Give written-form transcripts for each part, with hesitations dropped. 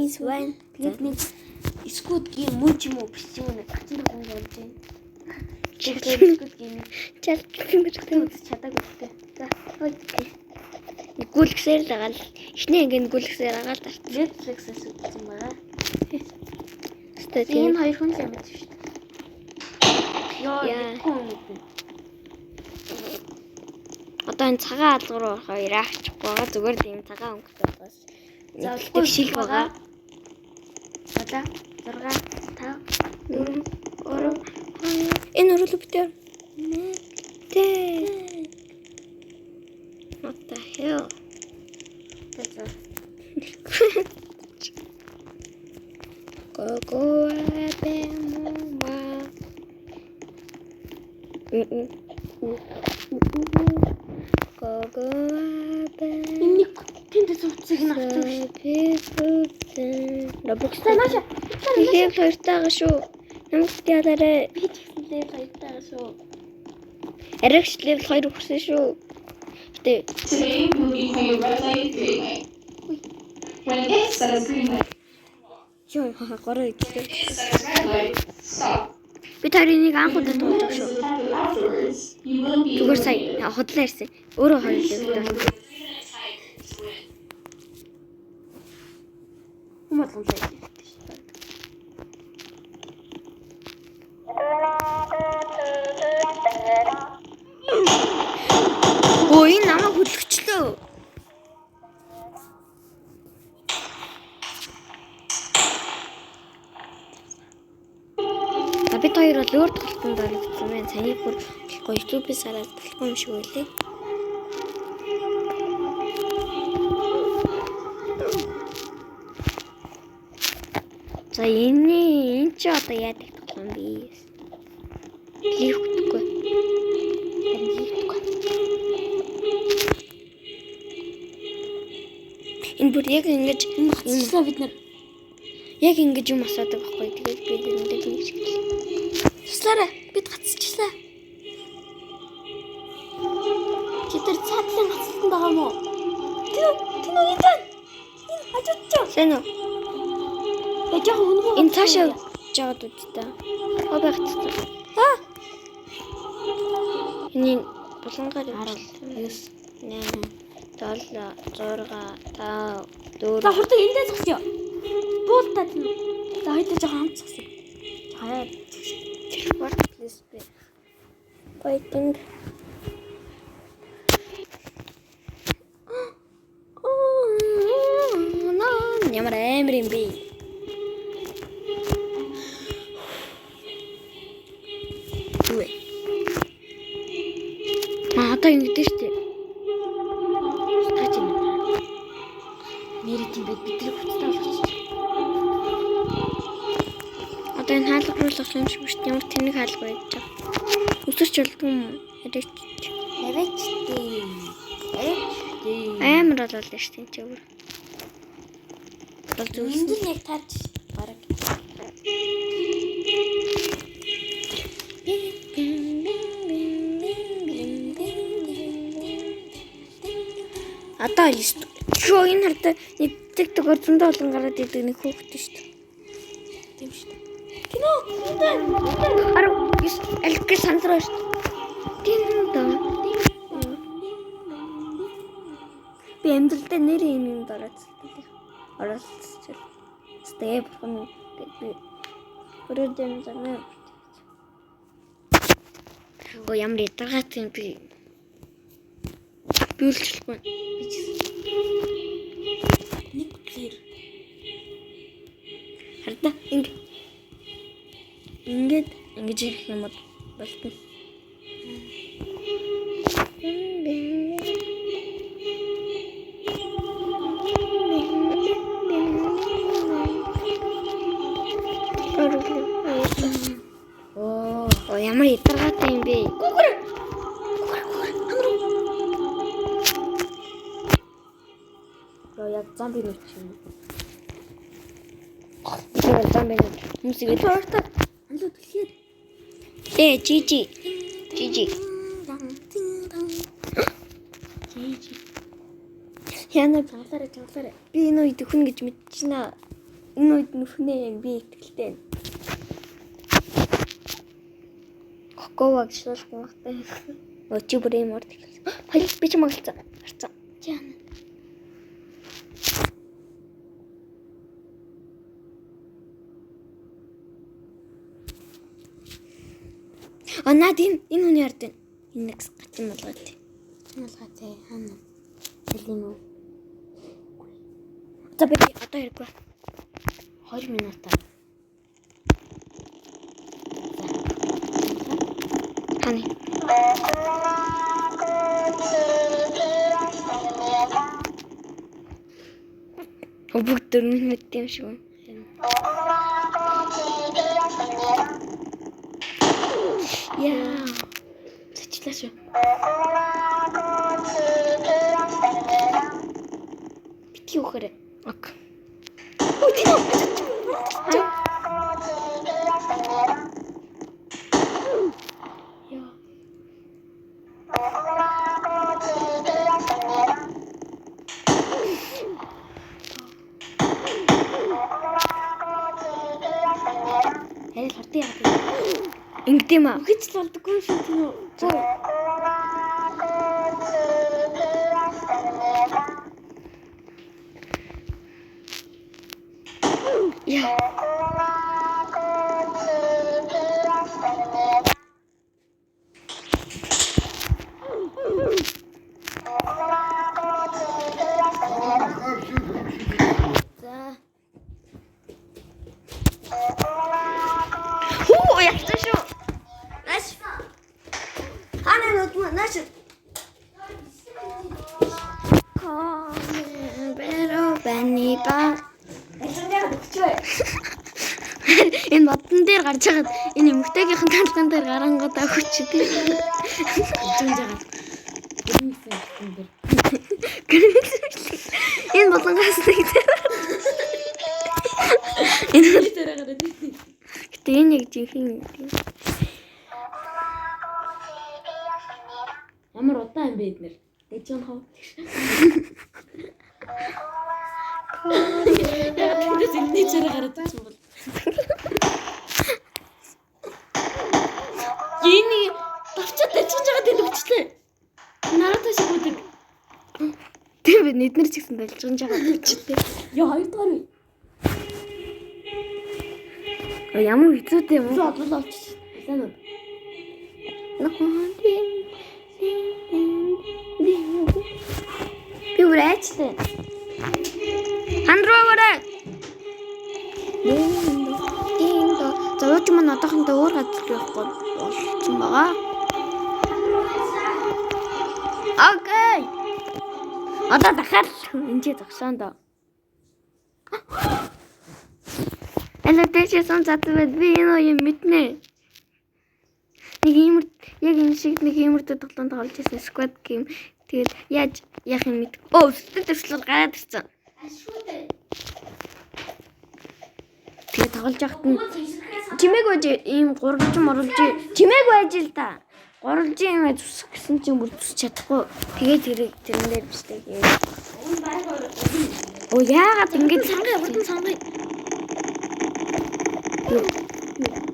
Games байна. Тэгээд нэг Squid Game мөн ч юм уу биш юм уу нэг гачин хүн болж байна. Тэгээд Squid Game-ийг Чалчсан үзэж чадаагүй гэдэг. За, хой. гүйлгсээр л байгаа л эхний анги нь гүйлгсээр байгаа л дарт. Netflix-ээс үзсэн байгаа. Хэвээ Тийм энэ хоёр хүн л юм шүү дээ. Йоо, Яа. мэдгүй юм мэднэ. Одоо энэ цагаан алга руу орохоо ираачихгүй байгаа. Зүгээр л ийм цагаан өнгөтэй байгаас. За, Нэг шил байгаа. 7 6 5 4 3 2 Энэ өрөөлө битэр. Тэ. What the hell? За. Go go abe mama. Go go abe. Энэ нэг тэнд зурцыг нь авчих шүү. Roblox. За нааша. Level 2-тай байгаа шүү. Намайг ялаарай. Би ч гэсэн level 2-тай байгаа шүү. Аригч level 2 хүрсэн шүү. Гэтэ Today we will be playing red light, green light. When it says green light, ёо хаа гороо идлээ. it says red light, stop. Би тариныг анх удаа тоглож If шүү. this happens afterwards, you will be Зүгээр сая eliminated. хотлоо ирсэн. Өөрөө хоёр level болсон. Хүм болгон л байдаг шүү дээ. Өө энэ намайг хөдөлгчлөө. За бид хоёр бол өөр тоглолтод оролцсон байна. Саний бүр болохгүй YouTube-ээс хараад болохгүй юм шиг байлээ. За энэ энэ чи одоо яадаг тоглоом бэ? Лифтгүй. Харин лифтгүй. Энэ бүр яг ингэж Энэ гоцчлаа бид нар. яг ингэж юм асуудаг байхгүй. Тэгээд би эрэндээ ингэж гэлээ. Туслаарай. Бид гацчихлаа. Чи тэр цаатлын гацалтанд байгаа юм уу? Тэр тэр нэг энэ. Энэ хажууд ч. Сайн уу? Я жоохон үнэгүй. Энэ цаашаа жаад үстэ. Хоо байх цэцэг. Аа. Энэ булангаар 10 9 8 7 6 5 4 За хурдан эндээ зогсъё. Буултаад нь. За хоёулаа жоохон хамт зогсъё. Хаяа. Телепорт please be. Waiting. Ямар амар юм бэ? Юу вэ? Аа одоо ингэдэж штэ. Таач юм. Нэрээ тийм байд бид нар хүчтэй болгочих. Одоо энэ хаалга руу л орох юм шиг шүү дээ. Ямар тэнэг хаалга байж байгаа. Өсөрч болдгүй юм. Арайч Арайч дээ. Арайч дээ. амар болол шүү дээ энэ чи өөр. Бол Энд зүгсэн. л яг таарч бараг. Одоо л шүү. Чөө энэ хардаа нэг TikTok-оор зөндөө олон гараад идэг нэг хүүхэд шүү дээ. Тийм шүү дээ. Кино. 10 9 аль гэр сандраа шүү дээ. Дин дон. Би амьдралдаа нэр юм юмд оролцсон. Оролцсон. Стэй бурхан гэд би өрөөд юм занаа. Оо ямар ядаргаатай юм би. Би үлчлэхгүй. Би ч гэсэн. Нэг плеер. Хардаа ингэ ингээд ингэж ирэх юм бол болтно. Оо. Оо ямар ядаргаатай юм бэ? Гүгэр. Гүгэр гүгэр. Хан руу. Йоо яг зомби нүч юм. Тэр зам байна. Хүмүүс игээд Хоёртой. Анлуу түлхээд. Э жижи. Жижи. Жижи. Яна Чангалаарай чангалаарай. би энэ үед хүн гэж мэдчихнэ. Энэ үед нүхнээ яг би итгэлтэй байна. Кокова гэж шуулах магтай. Өө чи бүр юм орд эхэлсэн. Хоёр би ч магалцсан. Харцсан. Чи яана? А наад энэ хүний ард байна. Энэ нэг гачин малгай. Малгай зэ хаана? Хэл юм уу? За би одоо хэрэггүй. 2 минутаа. Ханы. Бүгд дөрмөн мэт юм шиг байна. Яа. Зочлаа шүү. Битгий өгөхөр. Ок. Өө тийм үү? Яа. Арай л хурдан яагаад вэ? Ингэдэм аа. Үхэж л болдоггүй юм шиг тийм үү? Зөө. Яа. За. Хүү явсан шүү. Нааш. Хана нутма нааш. Pero баниба. Энэ модон дээр гарч хагаад энэ эмэгтэйгийнхэн талхан дээр гарангуудаа хүч тий. Зүүн жагаад. Гэрмсэн юм дээр. Энэ болонгоос нэг дээр. Энэ Тэр гараад ирсэн. гэтээ энэ яг жинхэнэ юм. Ямар удаан юм бэ эднэр? Дэж юм хав. Тэндээс энэний чараа гараад ирсэн бол. Энийг давчаад дажиж байгаа тэнд өгчлээ. Наруто шиг үүдэг. Тийм би эднэр ч гэсэн должгон жагаад хүчтэй. Яа хоёрдугаар үе. Ямар хэцүүтэй юм. Зүг одлоо олчих. Сайн уу? Би бүр айчлаа. Хан руу орой. Динго. За ууч маань одоохондоо өөр газар явахгүй болчихсон байгаа. Окей. Одоо дахиад энэ ч зогсоон доо. Эла дэшээ сон задвал би энэ юм мэднэ. Нэг иймэр яг энэ шиг нэг иймэрдүү тоглоом тоглож байсан squad game. Тэгээд яаж яах юм мэд. Өө, өсөлтөд төрчлөл гараад ирсэн. Тэгээд тоглож байхад нь чимээг байж ийм гурвалжин мурвалжин чимээг байж л та. Гурвалжин юм зүсэх гэсэн чинь бүр зүсч чадахгүй. Тэгээд тэрийг тэрэн дээр бичлэг хийе. Оо яагаад ингэж Сангай хурдан сангай.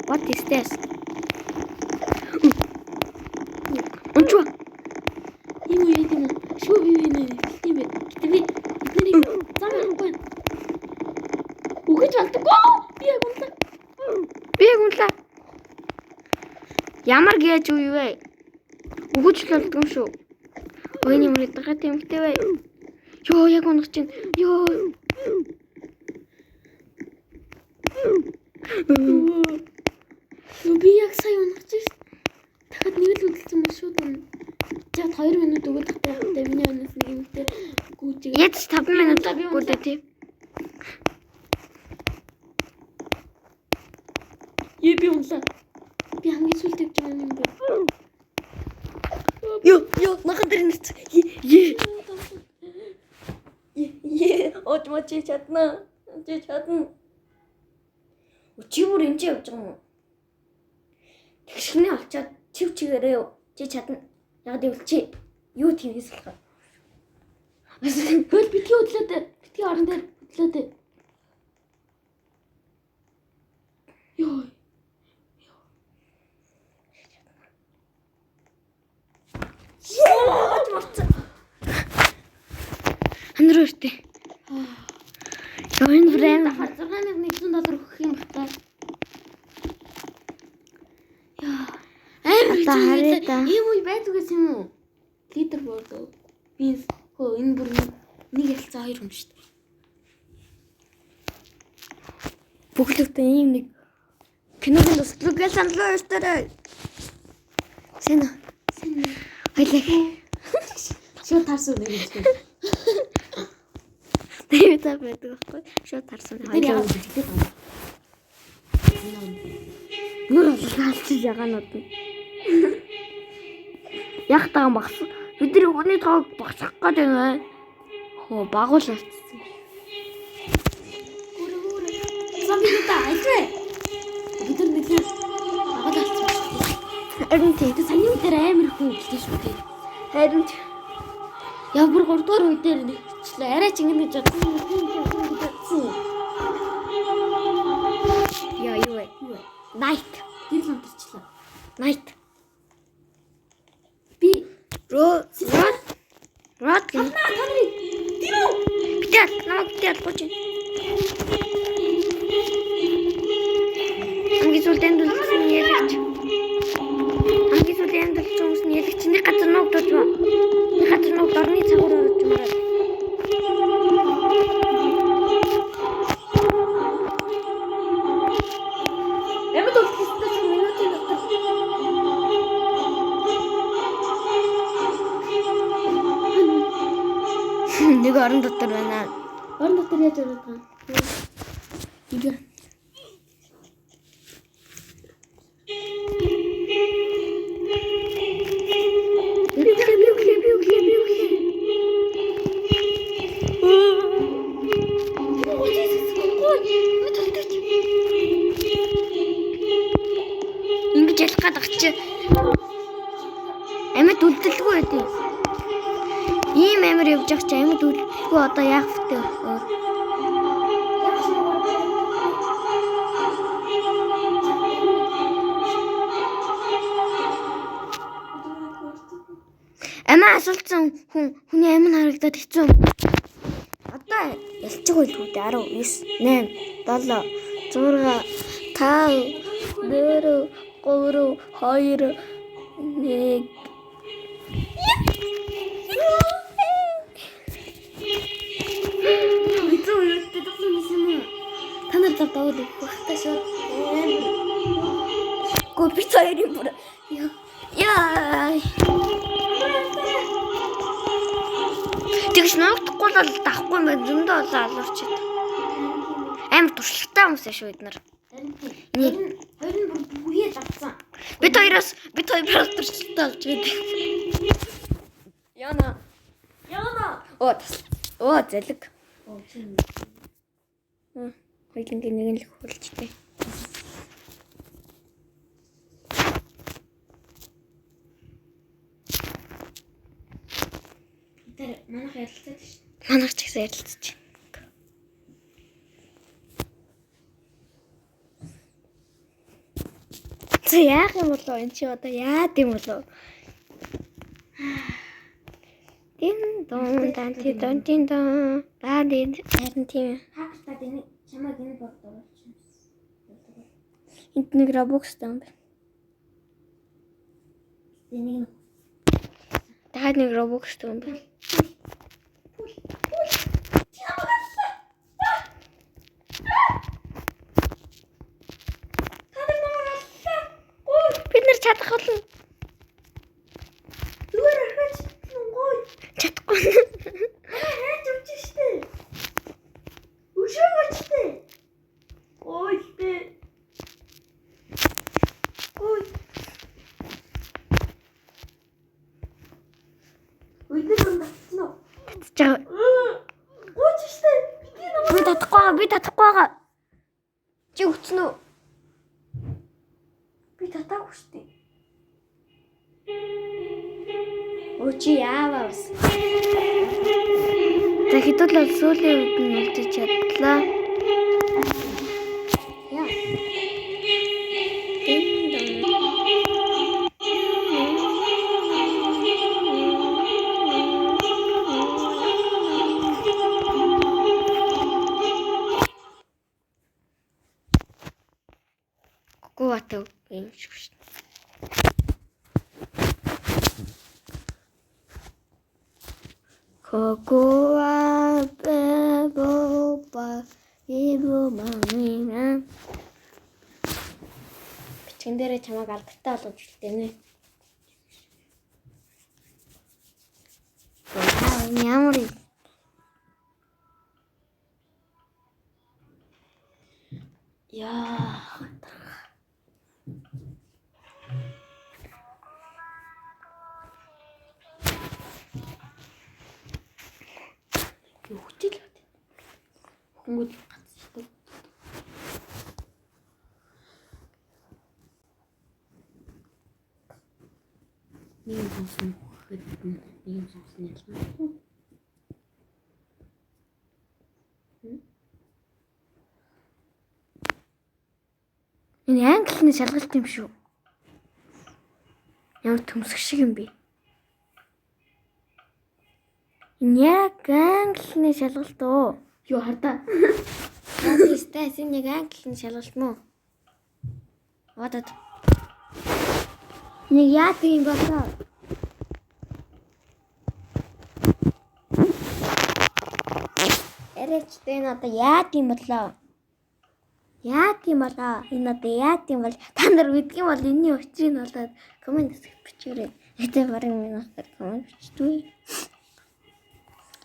What is this? Унчва. Ийм үү яа юм. Шүү би би нэ. Тийм ээ. Гэтэ би эднэрийг зам харахгүй. Үгэж болдоггүй. Би яг унлаа. Би яг унлаа. Ямар гээж үе вэ? Үгэж л болдгоо юм шүү. Ой энэ юм дагаад юмхтэй бай. Йоо яг унах чинь. Йоо. Юу би яг сая унах чинь. Дахиад нэг л үнэлсэн бол шууд унна. Чад 2 минут өгöd тахтай явахтай миний өнөөс нэг юмтэй гүйж. Яаж 5 минут гүйлээ тий. Е би унлаа. Би хамгийн сүүлд явж байгаа юм бэ. Йоо ёо нахан дээр нэрц. Е е е оч мочи чадна. Чи чадна. Чи бүр энэ чи явж байгаа юм уу? Тэгшгний олчоод чив чигээрээ чи чадна. Яг гэвэл чи юу тиймээс болох вэ? Хөл битгий хөдлөөд. Битгий орон дээр хөдлөөд. Хэцүү өртөө. Яа, энэ бүр амар. 6170 өгөх юм бах та. Яа. Амар Одоо харъя та. хэцүү. Ийм үе байдаг гэсэн юм уу? Leaderboard уу? Би хөө энэ бүр нэг ялцаа хоёр хүн шүү дээ. Бүхлэгтэн ийм нэг киногийн туслаг гэл саналгаа өртөөрэй. Сайн уу? Сайн уу? Баялаа. Шууд тарсан нэг юм. Тийм та байдаг байхгүй. Шууд тарсан. Тэр яагаад бэлдээд байгаа юм? Нүр болоод ягаанууд нь. Яг таан багс. Бид нар хүний тоог багсах гээд байна. Хөө багуул болчихсон. Гүрэ гүрэ. Зомбинуудаа альвэ. Бид нар нэлээд багал алдсан шүү дээ. Харин тийм. Тэр саяны үе дээр амар их хүн гэлтэй шүү дээ. Харин тийм. Яа бүр 3 дугаар үе дээр нэгчлээ. Арай ч ингэнэ гэж бодсон. Бодсон. Яа юу вэ? Юу вэ? Night. Гэрэл унтарчлаа. Night. Би Ро рот рот гэх. та нарыг тэр үү? Битэл намайг битэл гооч. Хамгийн сүүлд амьдралсан ялагч. Хамгийн сүүлд амьдралсан хүмүүс нь ялагч нэг газар нуугдаж ба. Нэг газар нуугд орны цагуур орж юмраад. Амьд үлдэх ёстой шүү минутын дотор. Нэг орон дотор байна. Орон дотор яаж ороод байгаа юм? Ингээ. Би өглөө, би өглөө, би өглөө, би өглөө. Ингэж ялах гээд ах чи амьд үлдэлгүй байд юм. Ийм амар явж явах чи амьд үлдэлгүй одоо яах вэ? Өөр. Амиа асуултсан хүн хүний амь нь харагдаад хэцүү. Одоо ялчих байлгүй дээ. 10 9 8 7 6 5 4 3 2 1. Хэцүү үедээ тоглоом хийсэн юм уу? Та нар зав даваад өгөх бах та шууд. Гөө би хоёрын бүр. Яа. Тэгш нуугдахгүй л давхгүй юм байна. Зөндөө олон алуурч чад. Амар туршлагатай хүмүүс шүү бид нар. Хоёр нь бүр бүхээ давсан. Бид хоёроос бид хоёр туршлагатай болж байдаг. Яна. Яна. Оо тас. Оо зэлэг. Оо чи. Хоёулангийн нэг нь л хөлжтэй. Тэр манайх ярилцаад шүү. Манайх ч гэсэн ярилцаж. За яах юм болов энэ чи одоо яад юм болов? Дин дон дан ти дон дин дон. Ба дин харин тийм. Хаалтаад энэ чамайг энэ борд оруулчих. Энд нэг Robux юм байна. Энийг нь Дахиад нэг Robux юм байна. Бид нар чадах болно. Зүгээр орхиоч гой. Чадахгүй. Хайж явж штэ. Өшөөгөөч штэ. Ой штэ. Ой. Өдөр нь татсан уу? Татж байгаа. Гойч штэ. Битгий намайг Би татахгүй байгаа. Би татахгүй байгаа. Чи өгцөн үү? би татаагүй штэ. Өө чи яаваа бас. За хэдүүл бол сүүлийн үед нь үлдэж чадлаа. Яа. Дин дон. Кокоато юм шиг шүү. Кокоа бэбоба бэбо мамина. Бичгэн дээрээ чамайг алдартай болгож үлдээнэ. Аа энэ ямар юм? Яа. Юу хүчил бат. Хөнгүүд гацчихдаг. Нэг юм сонсон гэхэд нэг юм сонсон ялгаа. Энэ англиний шалгалт юм шүү. Ямар төмсг шиг юм бэ? Энэ яг англиний шалгалт уу? Юу хардаа. Стас энэ яг англиний шалгалт мó? Одод. Нэг яадаг юм болоо? Эрэч тэ энэ одоо яадаг юм болоо? Яадаг юм болоо? Энэ одоо яадаг юм бол та нар мэддэг юм бол энэний учрыг нь болоод коммент хэсэгт бичээрэй. Гэтэ бараг миний насаар коммент бичдгүй.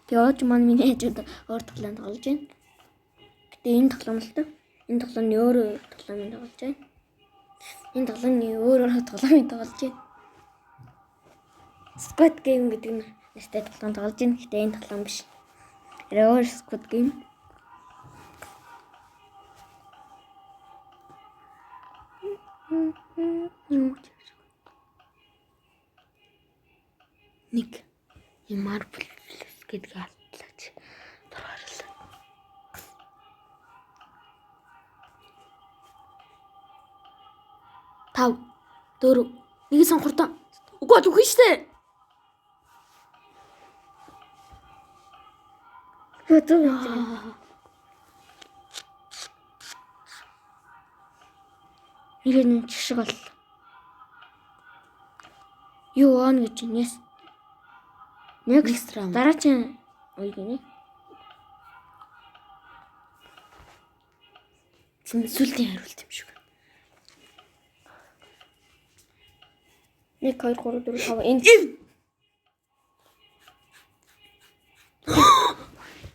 Тэгээ ууж маань миний хажууд өөр тоглоом тоглож байна. Гэтэ энэ тоглоом л доо. Энэ тоглоомны өөр тоглоомыг тоглож байна. Энэ тоглоомны өөр өөр тоглоомыг тоглож байна. Squid Game гэдэг нэртэй тоглоом тоглож байна. Гэтэ энэ тоглоом биш. Арай өөр Squid Game. Юу гэж. Нэг юм Marble гэдэг алтлаач. Дор харлаа. Тав, дөрөв, нэг сон хурдан. Үгүй бол үгүй штэ. Юу зүг юм шиг. Нэг нэг шиг боллоо. Юу он гэж байна? Yes. Next round. Дараагийн үе гинэ. Зин сүлдийн хариулт юм шиг. 1 2 3 4 5 энэ.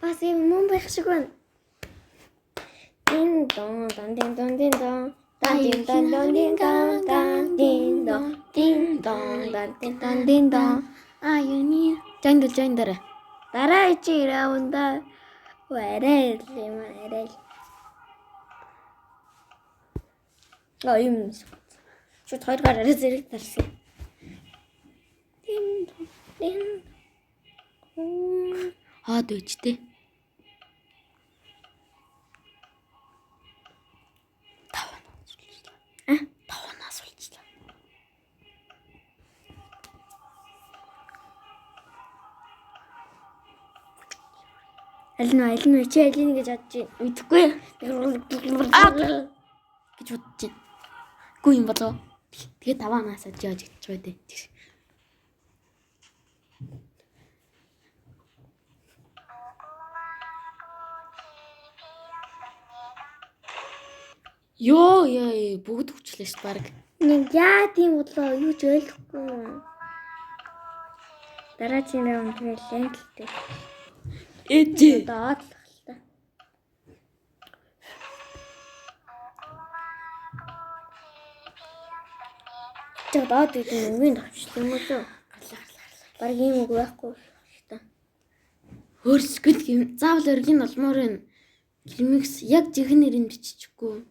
Бас юм мөн байх шиг байна. Дин дон дан дин дон дин дон. Дан дин дон дон дин дон дан дин дон дин дон дан дин дон дин дон. А юуны жайнд л жайнд дараа. Дараа чи раунда арай л юм арай л. А юм. Шууд хоёр гараараа зэрэг тарсан. Дин дон дин. Хаад үжтэй. Тавнаас үлчлээ. А? Тавнаас үлчлээ. Аль нь аль нь чи аль нь гэж бодож байна. Мэдэхгүй Аа. гэж бодож байна. Үгүй юм болоо. Тэгээ таваанаас жааж идчих байдэ. Йоо яа бүгд хүчлээ шүү баг. Нэг яа тийм бодлоо юу ч ойлгохгүй юм. Дараагийн раунд тэгэл лентлтэй. Ээжээ. Одоо одлох л та. Тэг доод гэдэг нь үгийн товчлоо юм уу? Гарлаа гарлаа гарлаа. Бараг ийм үг байхгүй л та. Өөр Squid Game заавал оригин олмоор байна. Remix яг жинхэнэ нэрийг биччихгүй.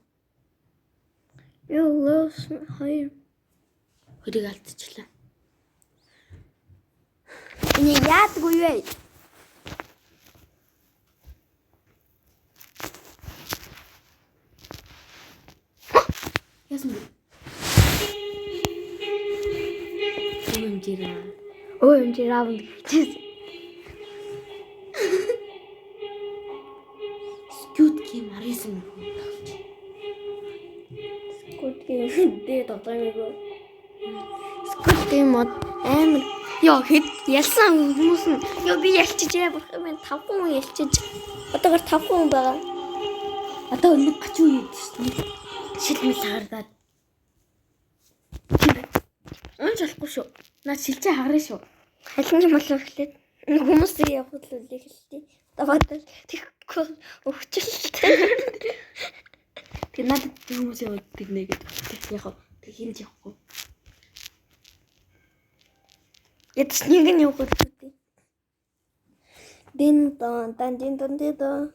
Юу лос хоёр. Хөрийг алдчихлаа. Энэ яадгүй вэ? Яасан бэ? OMG раа. OMG раунд гэжсэн. Squid Game 19 мөр хүн тоглож. Squid. Game дээр тоглоом юм. Squid Game мод амар. Йоо хэд ялсан хүмүүс нь ёо би ялчижээ бурхан минь 5 хүн ялчиж. Одоогор 5 хүн байгаа. Одоо нэг гач үе шүү дээ. Шил мэл хагардаад. Унж болохгүй шүү. Наа шилжээ хагарна шүү. Аль нь болов эхлээд нэг хүмүүсийг явах л үлээ хэлтий. Одоо бодвол тэгэхгүй өвчлөлтэй. Тэгээ надад хүмүүс яваад тэгнэ гэдэг. Яг тэг хинж явахгүй. Ядч нэг нь явах үлээ. Дин дон дан дин дон дин дон.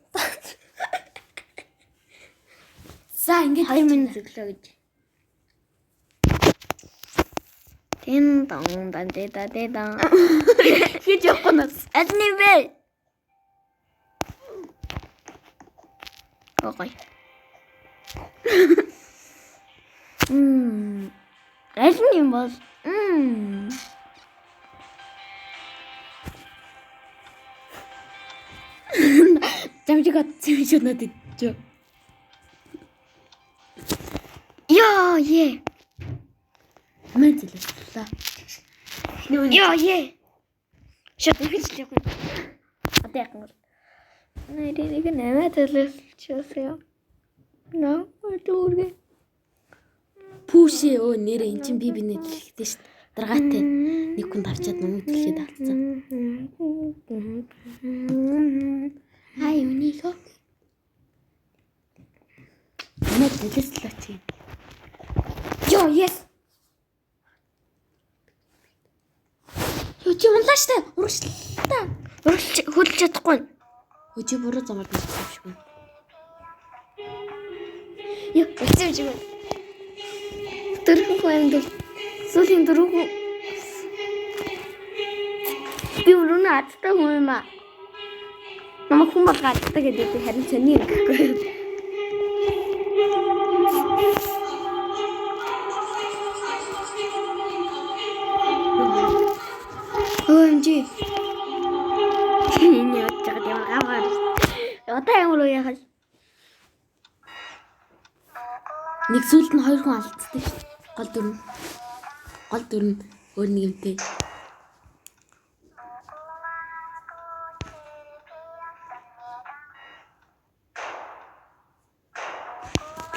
За ингээд 2 минут өглөө гэж. Дин дон дан дин да дин дон. Хинж явахгүй нас. Аль нь вэ? Окей. Аль нь юм бол? Жамжиг атсан юм шүү надад. Йоо, е. Мэн зэлээ. Эхний үн Йоо, е. Шот ихэж л явах юм. Одоо яах юм бол? Нэрийг нэг нэмээ төлөвлөчихсөн юм. Наа, дүүргээ. Пүүшээ өө нэрээ эн чин би бинэ дэлхийдээ шүү. Даргаатай нэг хүн дарчаад намайг дэлхийд алдсан. Аа юунийхөө? Намайг дэлслээ чи. Йоо, yes. Йоо чи унлаа штэ. Урагшлаа. Урагш хөдөлж чадахгүй. Өө чи буруу замаар бийсэн юм шиг байна. Йоо, үлдсэн юм шиг байна. Дөрвөн хүн амьд. Сүүлийн дөрвөн хүн. Би өрөөнө азтай хүн юм аа. Намайг хүн болго азтай гэдэг би харин сони юм гэхгүй. OMG. Энэ явж байгаа ямар гавгаар. Одоо ямар үе яхал. Нэг зүйлд нь хоёр хүн алдсан шүү. Гол дүр нь. Гол дүр нь өөр нэг юмтэй.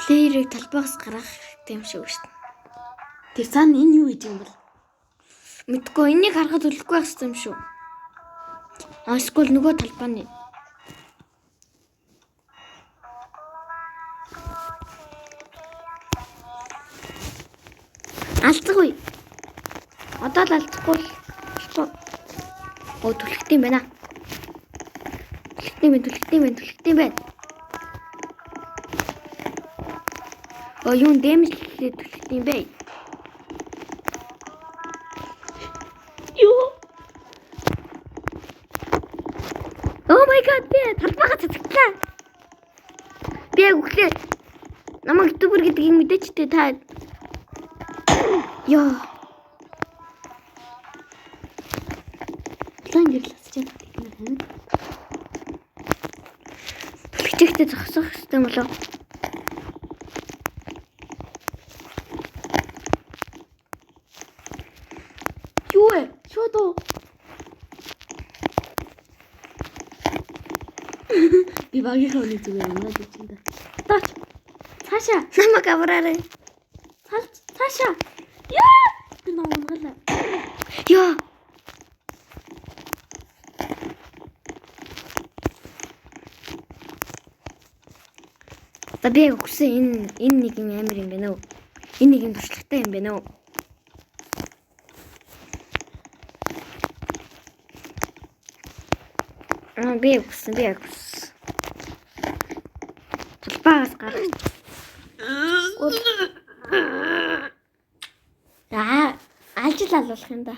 Плеерийг талбайгаас гаргах хэрэгтэй юм шиг байна шүү дээ. Тэр цаана энэ юу гэж юм бол? Мэдгүй энийг харахад төлөхгүй байх хэрэгтэй юм шүү. А эсвэл нөгөө талбайны. Алдахгүй. Одоо л алдахгүй л болохгүй. Оо түлхдэг юм байна. Түлхдэг юм байна, түлхдэг юм байна, түлхдэг юм байна. Оо юун дэмжлээ түлхдэг юм бэ? Юу? Oh my god би талбайгаа цацагдлаа. Би яг өглөө намайг YouTuber гэдгийг мэдээч тээ та. Йоо. План гэрлэсэж байна. Бид нар харин. Түлхчихтэй зогсох хэрэгтэй юм болов? Юу вэ? Шууд уу? Би багийнхаа үнийг зүгээр унаад ичэн да. Таач. Цаашаа. Намайг авраарай. Цалж цаашаа. Яа! Би ном унгалаа. Йоо. За би яг өгсөн энэ нэг юм амар юм байна уу? Энэ нэг юм туршлагатай юм байна уу? Аа би яг өгсөн, би яг өгсөн. Талбаагаас гарах. Аа, алж л алуулах юм да.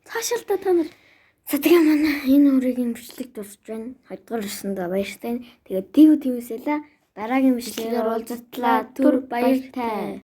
Цаашаа л та та нар. За тэгээ манай энэ үрийн бичлэг дуусч байна. Хоёрдугаар өсөндөө баяртай. Тэгээд тийв тиймээсээ л дараагийн бичлэгээр уулзтлаа. Түр баяртай.